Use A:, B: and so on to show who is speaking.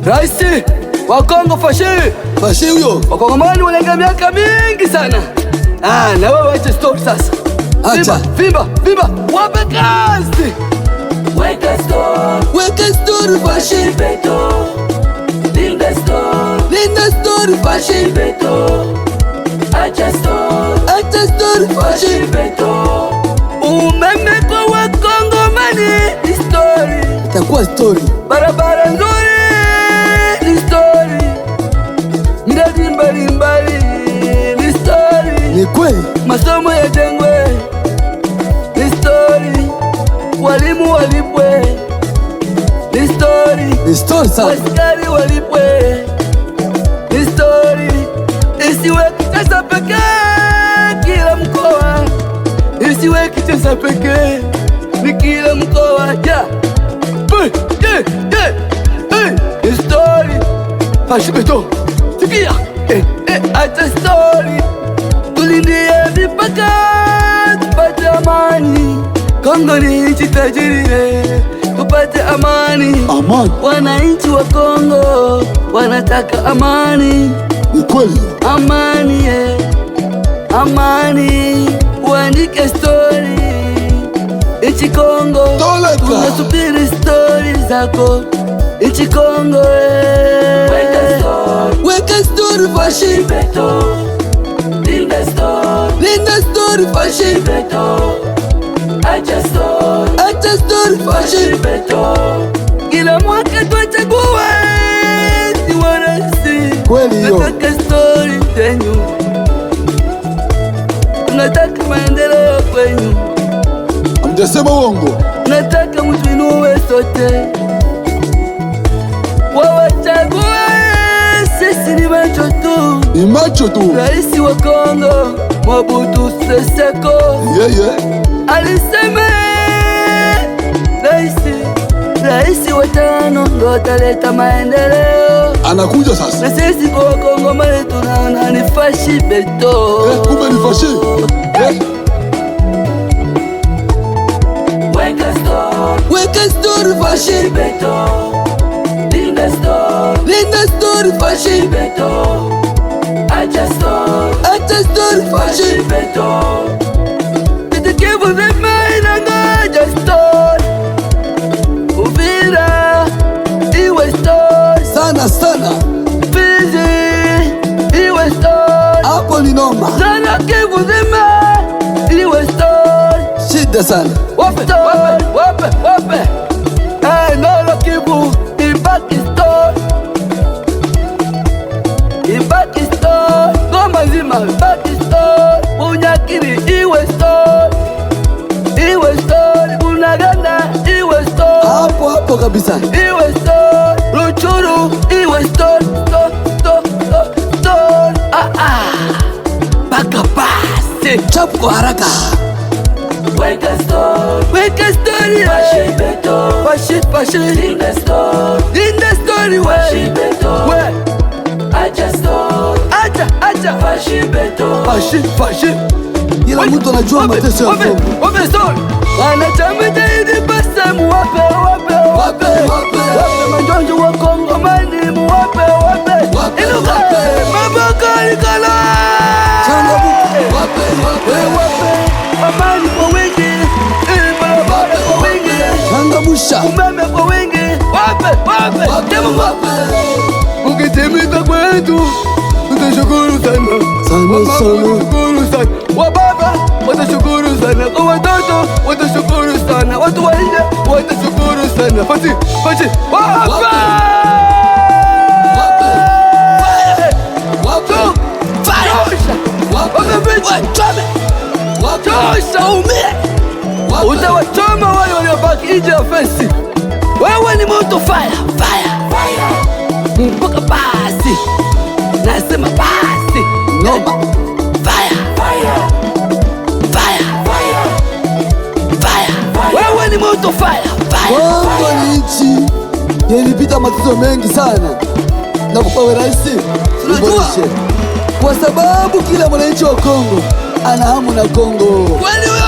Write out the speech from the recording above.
A: Raisi wa Kongo Fashi.
B: Fashi huyo.
A: Wakongomani wanaingia miaka mingi sana. Ah, na wewe acha story sasa.
B: Acha.
A: Vimba, vimba, wape kazi.
C: Weka story,
B: Weka story Fashi.
C: Beto. Linda story,
B: Linda story Fashi.
C: Beto. Acha story,
B: Acha story Fashi.
C: Beto.
A: Umeme kwa Wakongomani ni story.
B: Itakuwa story.
A: Barabara nzuri ni story. Miradi mbalimbali ni story.
B: Ni kweli.
A: Masomo yajengwe ni story. Walimu walipwe ni story.
B: Ni story sana.
A: Askari walipwe ni story. Isiwe Kinshasa pekee kila mkoa, isiwe Kinshasa pekee, ni kila mkoa ja P J J E ni story. Fashi Beto, sikia eh, eh, acha story, tulindie mipaka tupate amani. Kongo ni nchi tajiri, eh, tupate amani.
B: Amani.
A: Wananchi wa Kongo wanataka amani,
B: Ni kweli.
A: Amani, eh, amani. Uandike story nchi Kongo,
B: Toleka.
A: Tunasubiri story zako nchi Kongo, eh.
C: Weka story,
B: Weka story Fashi.
C: Beto. Linda story,
B: Linda story Fashi.
C: Beto. Acha story,
B: Acha story Fashi.
C: Beto.
A: Kila mwaka twachague si waraisi.
B: Kweli hiyo.
A: Nataka story zenyu, tunataka maendeleo kwenyu.
B: Hamjasema uongo.
A: Nataka mtuinue sote, wawachague, sisi ni macho tu.
B: Ni macho tu.
A: Rais wa Kongo Mobutu Sese Seko alisema raisi wa tano ndo ataleta maendeleo,
B: Anakuja sasa.
A: Na sisi kwa Wakongomani tunaona ni Fashi Beto.
B: Eh, kumbe ni Fashi. Eh.
C: Weka story,
B: Weka story Fashi.
C: Beto. Linda story,
B: Linda story Fashi.
C: Beto. Acha story,
B: Acha story Fashi.
C: Beto.
A: Kivu nzima inangoja story. Uvira iwe story,
B: Sana sana.
A: Fizi iwe story,
B: Hapo ni noma.
A: sana Kivu nzima iwe story.
B: Shida sana.
A: Wape, wape, wape, wape. Eh, Nord Kivu ibaki story, ibaki story, Goma nzima ibaki story, Bunyakiri iwe story, iwe story, Bunagana iwe story.
B: Hapo hapo kabisa.
A: Iwe story, Rutshuru iwe story, story, story, story, story. Ah, ah. Paka basi.
B: Chapu kwa haraka.
C: Weka story,
A: Weka story.
C: Fashi Beto.
A: Fashi, fashi.
C: Linda story,
A: Linda story
C: Fashi
A: we.
C: Beto.
A: We.
C: Acha story,
A: Acha, acha.
C: Fashi Beto.
A: Fashi, fashi.
B: Kila mtu anajua mateso ya
A: Wape,
B: Kongo.
A: wape story. Wanachama zaidi basa muwape, wape,
B: Wape, wape.
A: wape majonjo wa Kongomani muwape, wape.
B: Wape,
A: Inuka.
B: wape.
A: Maboko likolo.
B: Changamuka. Wape, wape.
A: Wape amani kwa wingi, eh, barabara kwa wingi,
B: Changamusha.
A: Umeme kwa wingi, wape, wape,
B: Wape,
A: temu
B: wape.
A: Ukitimiza kwetu tutashukuru sana.
B: Sana,
A: Wamama
B: sana.
A: watashukuru sana, wababa watashukuru sana, kwa watoto watashukuru sana, watu wa nje watashukuru sana. Fasi, fasi, wape!
B: Wape. Wape.
A: Tosha!
B: Wape.
A: Wape vitu!
B: Wachome. Wape.
A: Tosha! Umie!
B: Wape.
A: Utawachoma wale waliobaki nje ya fensi. Wewe ni moto, fire, fire, mpaka basi, nasema basi,
B: Noma.
A: Fire,
C: Fire,
A: fire,
C: fire,
A: fire. Wewe ni moto, fire, fire.
B: Kongo ni nchi ilipita matatizo mengi sana, na kupawe rais
A: Tunajua.
B: uboreshe, kwa sababu kila mwananchi wa Kongo ana hamu na Kongo.
A: Kweli.